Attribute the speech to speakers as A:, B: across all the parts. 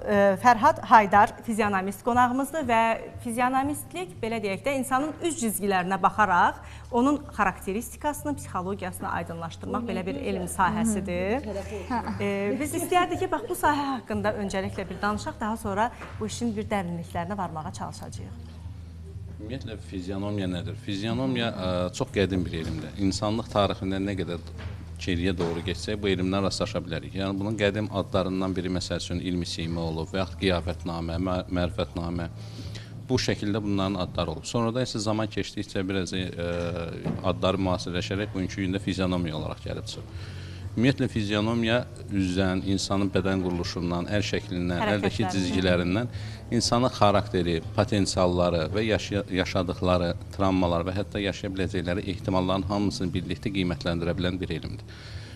A: Fərhad Haydar fizionomist qonağımızdır və fizionomistlik, belə deyək də, insanın üz cizgilərinə baxaraq onun xarakteristikasını, psixologiyasını aydınlaşdırmaq belə bir elm sahəsidir. Biz istəyərdik ki, bax bu sahə haqqında öncəliklə bir danışaq, daha sonra bu işin bir dərinliklərinə varmağa çalışacağıq.
B: Ümumiyyətlə, fizionomiya nədir? Fizionomiya çox qədim bir elmdir. İnsanlıq tarixində nə qədər geriyə doğru getsək, bu elmdən rastlaşa bilərik. Yəni, bunun qədim adlarından biri, məsəl üçün, ilmi sima olub və yaxud qiyafətnamə, mərifətnamə. Bu şəkildə bunların adları olub. Sonradan isə zaman keçdikcə biraz adları müasirləşərək bugünkü gündə fizionomiya olaraq gəlib çıxıb. Ümumiyyətlə, fizionomiya üzdən, insanın bədən quruluşundan, əl şəklindən, əldəki cizgilərindən insanın xarakteri, potensialları və yaşadıkları travmalar və hətta yaşaya biləcəkləri ehtimalların hamısını birlikdə qiymətləndirə bilən bir elmdir.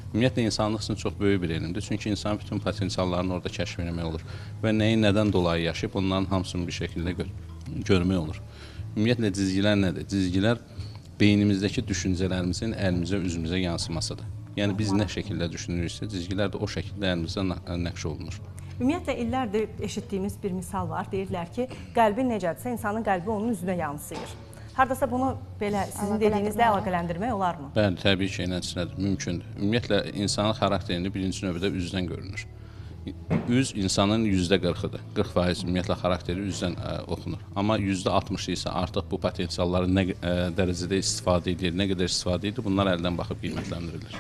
B: Ümumiyyətlə, insanlıq üçün çox böyük bir elmdir. Çünki insanın bütün potensiallarını orada kəşf etmək olur və nəyi nədən dolayı yaşayıb, onların hamısını bir şəkildə görmək olur. Ümumiyyətlə, cizgilər nədir? Cizgilər beynimizdəki düşüncələrimizin əlimizə, üzümüzə yansımasıdır. Yəni, biz nə şəkildə düşünürüksə, cizgilər də o şəkildə əlimizdə nəqş olunur.
A: Ümumiyyətlə, illərdir eşitdiyimiz bir misal var. Deyirlər ki, qəlbi necədirsə, insanın qəlbi onun üzünə yansıyır. Haradasa bunu belə sizin dediyinizlə əlaqələndirmək olarmı?
B: Bəli, təbii ki, eləsinədir, mümkündür. Ümumiyyətlə, insanın xarakterini birinci növbədə üzdən görünür. Üz insanın %40-ıdır. 40% ümumiyyətlə xarakteri üzdən oxunur. Amma %60-ı isə artıq bu potensialları nə dərəcədə istifadə edir, nə qədər istifadə edir, bunlar əldən baxıb qiymətləndirilir.